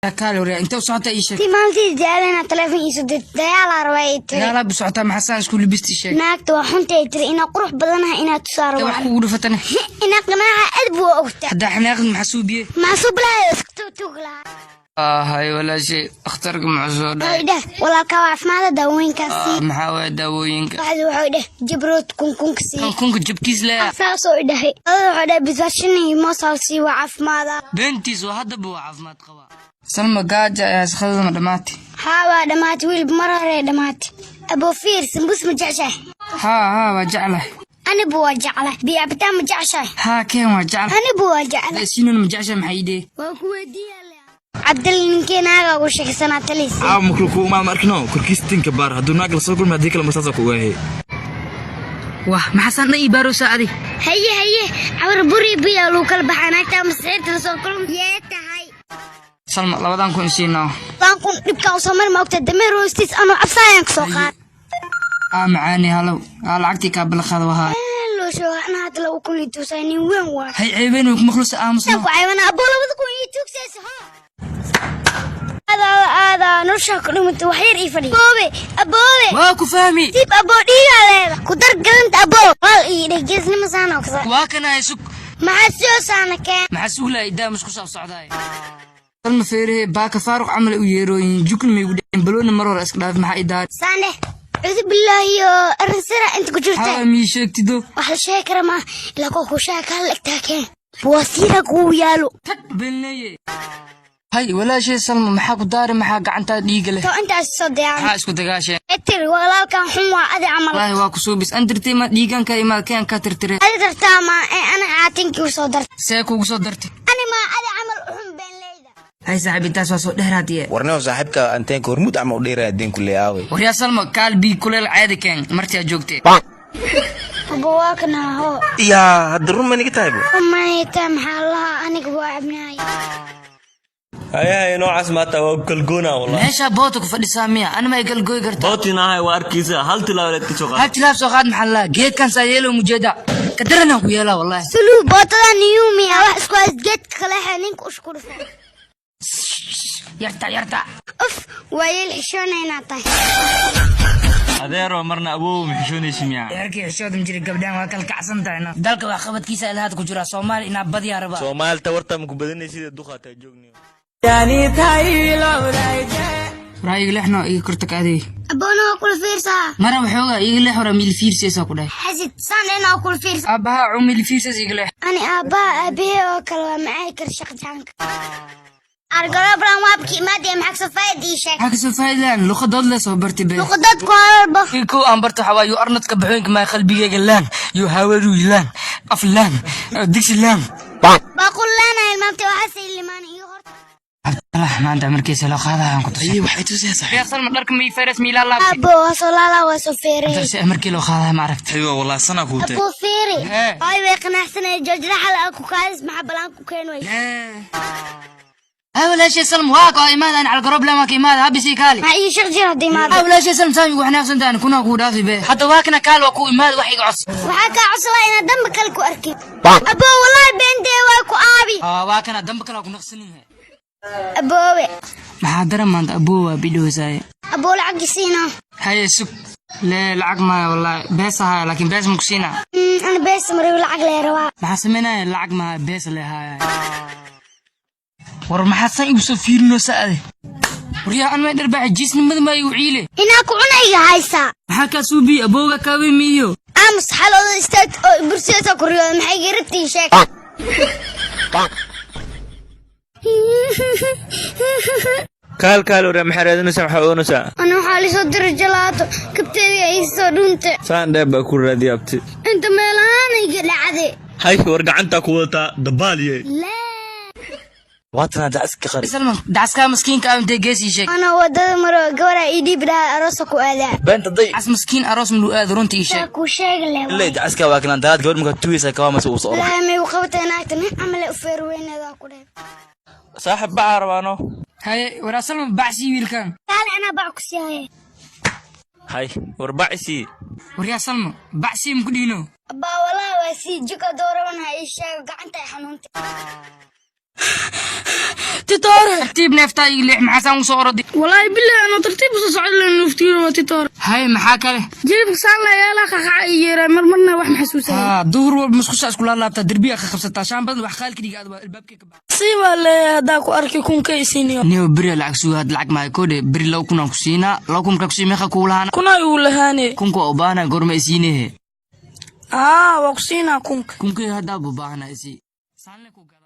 Kaale waryaa, intee u socotaa? Ii sheeg. Tii maalintii daalana telefoon iisoo dirtay, dagaalaa rabaa ay tiri. Dagaalaa bu socotaa? Maxaa saan isku libisti? Sheeg. Naagta waa xunta ay tiri, inaa qurux badanaha inaad tusaa Intee wax rabaa. kugu dhufatane? Inaa qanaaca aad buu ogtaa. Haddaa xanaaqid, maxaa suubiye? Maxaa suublaha iska tuug lahaa. Hay walaashay, dhakhtarka muxuu soo dhahay? Waxay dheh, walaalkaa waa caafimaada, daawooyinkaas sii. Maxaa waaya daawooyinka? Waxda waxay dheh, jabrood kunkunka sii. Kan kunka jabkiis leeya. Saasoo i dhahay. Adada waxay dheh, bisbaashin iyo moosal sii, waa caafimaada. Beentiis waa, haddaba waa caafimaad qabaa. Salma, gaaja ayaa shaqadada ma dhammaatay? Haa, waa dhammaatay, wiilba mar hore dhammaatay. Abofiir, sambus ma jeceshahay? Haa, waa jeclahay. Anibu waa jeclahay. Biyo cabitaan ma jeceshahay? Haa, keen, waa jeclahay. Anibu waa jeclahay. Sinon ma jeceshahay? Maxay idee? Waa ku weydiiyaa Cabdal, ninkee naaga ugu sheekaysanaa taliis? Caawa makru ku imaad, ma arkino korkiis tinka baar hadduu naag la soo kulmay, haddii kale masaasa ku ogaayay. Wah, maxaa saan dhan ii baaroosaa adi? Haye, cawar buri biyaa lagu kala baxaa. Naagta masiirta la soo kulm yee tahay. Salma, 2000 isiinaa. 2000 dhibkaa usoo mari, ma ogta? Dameer hoostiis anoo cabsaayaan kasoo qaad. Aa macaani, halow, aa lacagtii kaa balaqaada wahaa. Loo sheego ana hadda 2000 ii tuusay, nin weyn waa. Hay ceebeen, way kumakhlusa, aamusno. Ku caybana aboo, 2000 ii tuugsaysa. Aada aada noloshaa ku dhimata, wax yar ii fadhi. Aboobe, aboobe. Waa ku fahmi. Tib aboo, dhiigaa leeda ku dar galanta aboo, wal ii dheh, geesnimo saana kasa. Waa kana, sug. Maxaa soo saana keen? Maxaa suglaa? Idaa musku soo socdaay. Salma, feerehe baaka faaruq camal u yeerooyin, jukni may igu dhicin, balooni mar hore iska dhaaf, maxaa idaa? Saande, cudu bilaahi oo arrin sira inta ku jirta. Xawa mii sheegtido? Wax la sheegi kara ma ilaa kuwa ku sheega kala egtaa keen buwasiira kuu yaalo. Tag beenleeye. Hay walaashay Salma, maxaa ku daari? Maxaa gacantaa dhiiga leh? To intaas soo dayaan. Maxaa isku dagaasheen? Tir walaalkan xun waa adi camal. Wallaahi waa ku suubis andirtay, ma dhiiganka imaad keen ka tirtire. Adi dartaa ma ee ana caatinkii u soo dartay. See kugu soo dartay? Ani ma adi camal u xun beenleyda. Hay saaxiib, intaas waa soo dheeraadiye. Warneo, saaxiibka anteenka Hormuud ama u dheeraya deen ku leeyaaway. Waryaa Salma, kaal, bii kuleel caadi keen martii aad joogtee. Aba, waa kana ho. Yaa, hadda run ma niga tahay bu? Mayta, maxaa lahaa, aniga waa cabnaay. Hayahay, noocaas maata waa kalgoona wallah. Meeshaa boota ku fadhisaa miya? Anima ay galgoy kartaa? Bootinahay, waa arkaysa, hal tilaabo leed ka soo qaad. Hal tilaab soo qaad, maxaa lahaa? Geedkan saa yeelo mujeeda ka daranaan ku yeelaa wallahi. Suluu bootada niyumiya wax isku hays, geedka kaleexa ninka ushku dhufo. Yarta yarta. Uf, waa yeel xishoona inaad tahay. Adeero, marna awow ma xishoonaysi miyaa? Yarkii xishooda ma jira, gabdhahan waa kala kacsan tahay. Dalka wax qabadkiisa ilahaad ku jira Soomaali inaa badiyaa rabaa. Soomaalta warta ma ku badanaysid, duqaataa joogniyo. Waraa iga leexno, iga kortag adeey. Aboona waa kula fiirsaa. Mara waxoogaa iga leex, waraa mili fiirsaysaa ku dhahay. Xasid saan inaa kula fiirsa. Aabbaha cuu mili fiirsays, iga leex. Ani aabbaha aabahee oo kale waa macay kar shaqjaanka argaloblan waabki imaadee, maxaa kasoo faa'id? Ii sheeg. Maxaa kasoo faa'iidaan? Luqadood le soo bartay be. Luqadood ku hadalba. Kow aan barto waxaa waaye arnadka baxooyinka maa qalbigeyga laan yo hawaru laan af laan digsi laan. Baaqul laana ilmaamtay, waxaase ilimaan iyo horta. Cabdallah, maanta markiisa loo qaadayaan ku tusay. Aye, waxay tusaysaa saaxiib. Yaa Salma, dharka mi feres miilaa laabtay? Abo, waa soo laalaa, waa soo feeray. Darse markii loo qaadaya ma aragtay? Aywa, wallahi sana kuu tahay. Abo, feere. Hee. Ay, way qanacsanay joojira xal aa ku kaadis, maxaa balaan ku keen way? Haa walaashay Salma, waa ka imaada aan calgaroob lama ka imaada habisii kaali. Maxaa ii shaq jira haddii imaado? Haa walaashay Salma, saami ugu xanaaqsantaan kuna kuu dhaafi be. Hadda waa kana, kaal, waa ku imaada, wax iga codsi. Waxaa kaa codsadaa inaad damba kale ku arkin. Abo, wallahi beentee waa ku aabi. Haa, waa kana, damba kale waa ku naqsanin. Aboowe. Maxaa daran maanta? Aboo, waa bidhowsaaye. Aboo, lacag isiino. Haye, sug lee, lacag maya wallahi, bees ahaya, laakiin bees ma ku siinaa? Ana bees mariw, lacag lee rabaa. Maxaa sameynaya? Lacag maya, bees lee haya. War maxaa san igu soo fiirinaysa ade? Waryaa, an may dharbaaxa jiisnimada maa igu ciile? Inaa ku cunayga haysaa. Maxaa kaa suubiye? Abooga kaawey miyo? Aamus, xalooda istaag oo bursiyosa ku riyooda, maxay garabtii? Sheeg. Kaal kaal, waraa, maxaa raadinaysaa? Maxaa oonaysaa? Ana waxaa lisoo diray jalaato, kabteedii ay soo dhuntay. Saan dheer baa ku raadiya, abti. Inta meelahaan iga dhacday. Hay, war gacantaa ku wadataa dabaaliye. Laa. Waatana dacaska qari. Salman, dacaskaa maskiinka ah intee gees? Ii sheeg. Ana wadada maro, gabaraa ii dhiibi dhaha, aroosa ku aadaa. Beenta day. Dacas maskiin aroos ma luu aado? Runta ii Saa sheeg. kuu sheegi leh. Ilay dacaska waa kanaan daraad gabadh markaa tuugaysa kawaa mase uu soo orday. Ilaahay may u qabatay naagta nin camale u feer weyneedaa ku dheh. Saaxib, bacaa rabaano. Haye, waraa Salman, bacsii wiilkan. Kaale, anaa bac ku sii haye. Hay, war bacisii. Waryaa Salma, bacsii ma ku dhiino? Abbaa, walaa waa sii jika dooraban, ha ii sheego, gacanta ay xanuuntay. Titoore. Tartiib, neeftaa igi leex. Maxaa saan usoo orodi? Walaahi bilahi, anoo tartiib usoo socda len nuftiiro waa, titoore. Hay, maxaa kale? Jilibka saan la yeelaa, qaqaca i yeeraa, marmarna wax maxasuusanay. Haa, duhur walba musqusha isku laalaabtaa, derbiga ka qabsataa, shaan badan wax qaalka dhiga aad waa albaabkay ka baxa. Sii baa leeyahay, haddaa ku arkay kunka isiiniyo. Niyo, beri lacag suga. Had lacag maayo koodhe. Beri 2000 aan ku siinaa. 2000 markaa ku sii, meeqa kugu lahaana? Kuna igu lahaane. Kunka waa u baahanaa, goorma isiinehe? Aa, waa ku siinaa kunka. Kunkay haddaa bu baahanaa, isii saanle ku gaada.